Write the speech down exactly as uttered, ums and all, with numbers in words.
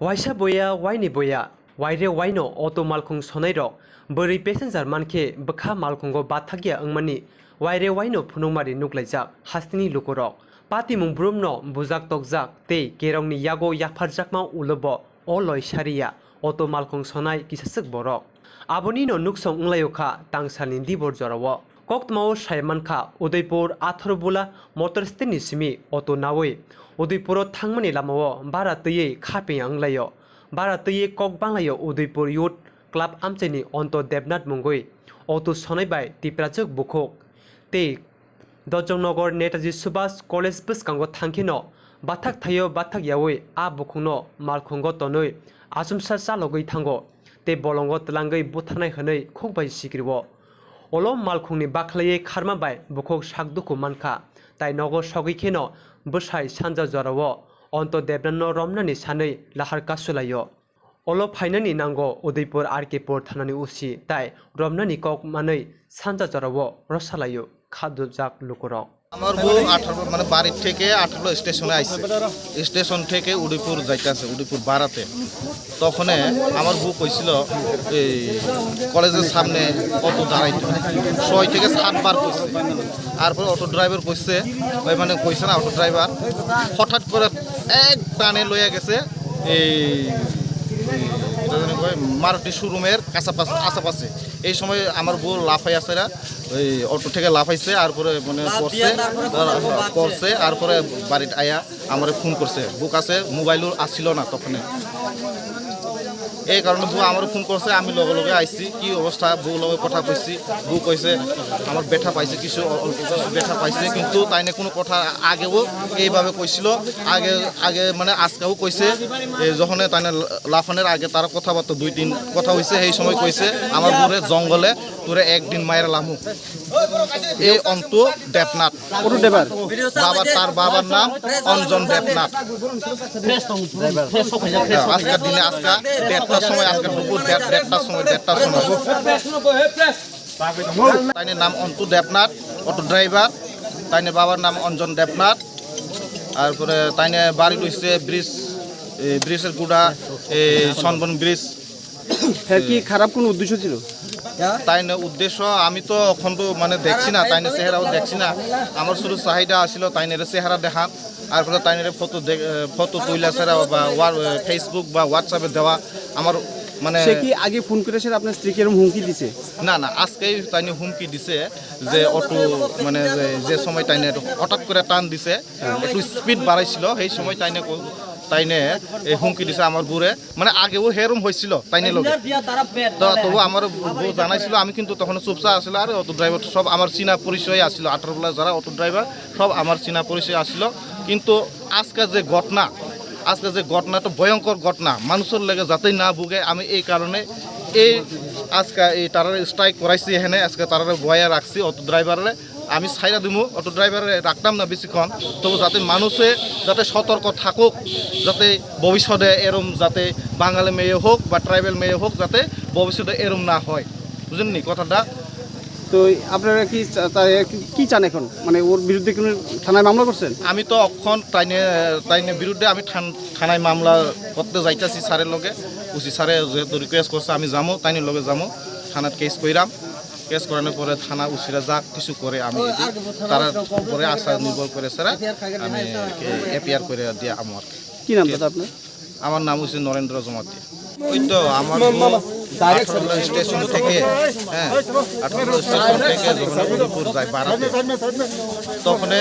Waisa boya, waini boya, waire waino auto malkhung sonairok bwrwi passenger mankhe bwkha malkhungo bathakya wngmani waire waino phunukmari nuklaijak hasteni lukurok. Patimung brumno bujak tokjak tei kerongni yago yapharjakma ulobo o loi sariya auto malkhung sonai kisaswk borok. Abonino nuksong wnglaio kha tangsalni dibor jorao. Koktwmao sai mankha, Udaipur atharo bula motor stand ni simi auto nawi Udaipuro thangmani lamao bara twiwi khaping wnglaio. Bara twiwi kok banglaio Udaipur Youth Club amchaini Onto Debnath mungwi auto sonai bai Tiprajwk bukhuk tei Dojongnogo Netaji Subhas College bwskango thangkheno bathak thaio bathak yaui a bukhukno malkhungo tonwi achomsa chalogwi thango tei bolongo twlangwi butharnai hwnwi khukbai sikrio. Olo malkhungni bakhlaiwi kharma bai bukhuk sak dukhu mankha, tai nogo sogwi kheno bwsai sanja jorao Onto Debnathno romnani sanwi lahar kasulaio. Olo phainani nango Udaipur R K Pur thanani O C tai romnani kok manwi sanja jorao rwsalaio khadujak lukurok. আমার বউ আঠারো মানে বাড়ির থেকে আঠারো স্টেশনে আইছে, স্টেশন থেকে উদয়পুর যাইতেছে, উদয়পুর বারাতে। তখনে আমার বউ কইছিল এই কলেজের সামনে অটো দাঁড়াইতো, ছয় থেকে সাতবার কইছে। তারপরে অটো ড্রাইভার কইছে, ওই মানে কইছে না অটো ড্রাইভার, হঠাৎ করে এক টানে লইয়া গেছে এই, এই, এটা জানি কয় মারুতি শোরুমের কাছাপাশি, আশেপাশে। এই সময় আমার বউ লাফাই আছে না, ওই অটো থেকে লাফাইছে, আর পরে মানে পড়ছে, পড়ছে, আর পরে বাড়িত আয়া আমারে ফোন করছে। বউ কাছে মোবাইলও আসিল না তখনে। এই কারণে বউ আমারে ফোন করছে, আমি লগে লগে আইছি। কি অবস্থা? বউ লগে কথা কইছি, বউ কইছে আমার ব্যথা পাইছে, কিছু অল্প কিছু ব্যথা পাইছে, কিন্তু তাইনে কোনো কথা আগেও এইভাবে কইছিল। আগে, আগে মানে আজকেও কইছে, এই যখন তাইনে লাফানোর আগে তারা কথাবার্তা দুই তিন কথা হইছে, এই সময় কইছে আমার বউরে জঙ্গলে তোরে একদিন মায়ের লামু। এই অন্ত দেবনাথ। Auto driver. বাবা, তার বাবার নাম অঞ্জন দেবনাথ। হ্যাঁ, আজকের দিনে, আজকে দেড়টার সময়, আজকে দুপুর দেড়-, দেড়টার সময়, দেড়টার সময়। তাইনের নাম অন্তু দেবনাথ, অটো ড্রাইভার। তাইনের বাবার নাম অঞ্জন দেবনাথ। তারপরে তাইনে বাড়ি রইছে ব্রিজ, এই ব্রিজের গুড়া, এই সনবন ব্রিজ। হ্যাঁ, কি খারাপ কোনো উদ্দেশ্য ছিল? তাই না উদ্দেশ্য, আমি তো এখন তো মানে দেখছি না, তাই না চেহারাও দেখছি না। আমার শুধু চাহিদা আছিল তাই না চেহারা দেখান, আর কোনো তাই না ফটো দেখ-, ফটো তুইলা ছাড়া বা ওয়া-, Facebook বা WhatsApp-এ দেওয়া আমার মানে সে কি আগে ফোন করে স্যার আপনার স্ত্রীকে এরকম হুমকি দিছে? না, না, আজকেই তাই না হুমকি দিছে যে অটো মানে যে, যে সময় তাই না হঠাৎ করে টান দিছে, একটু স্পিড বাড়াইছিল, সেই সময় তাই না ক-, তাই না এই হুমকি দিছে আমার বুড়ে। মানে আগেও হেরম হয়েছিল তাই নিয়ে লগে। তো তবু আমার বউ জানাইছিল, আমি কিন্তু তখন চুপচাপ আসলে। আর অটো ড্রাইভার সব আমার চিনা পরিচয় আসছিল, আঠারো প্লাস যারা অটো ড্রাইভার সব আমার চিনা পরিচয় আসছিল। কিন্তু আজকে যে ঘটনা, আজকে যে ঘটনা তো ভয়ঙ্কর ঘটনা, মানুষের লেগে যাতে না ভুগে, আমি এই কারণে এই আজকে এই তারা স্ট্রাইক করাইছি এখানে, আজকে তারা বয়া রাখছি অটো ড্রাইভাররে। আমি ছাইরা দিমু, অটো ড্রাইভারে রাখতাম না বেশিক্ষণ, তবু যাতে মানুষে যাতে সতর্ক থাকুক, যাতে ভবিষ্যতে এরম যাতে বাঙালি মেয়ে হোক বা ট্রাইবেল মেয়ে হোক, যাতে ভবিষ্যতে এরম না হয়, বুঝলেন নি কথাটা? তো আপনারা কি চা-, তা-, কি, কি চান এখন? মানে ওর বিরুদ্ধে কোনো থানায় মামলা করছেন? আমি তো অক্ষণ তাইনে, তাইনে বিরুদ্ধে আমি থান-, থানায় মামলা করতে যাইতেছি স্যারের লগে। ওসি স্যারে যেহেতু রিকোয়েস্ট করছে, আমি যাবো, তাইনের লগে যাবো, থানাত কেস কইরাম। কেস করানোর পরে থানা ওসিরা যা কিছু করে আমি এটি তারা উপরে আশা নির্ভর করে ছাড়া আমি এফআইআর করে দিয়ে আমার। কি নাম দাদা আপনার? আমার নাম হচ্ছে নরেন্দ্র জমাতিয়া। ওই তো আমার বউ আঠারো স্টেশন থেকে, হ্যাঁ, আঠারো স্টেশন থেকে যখন উদয়পুর যায় বারাতে, তখনে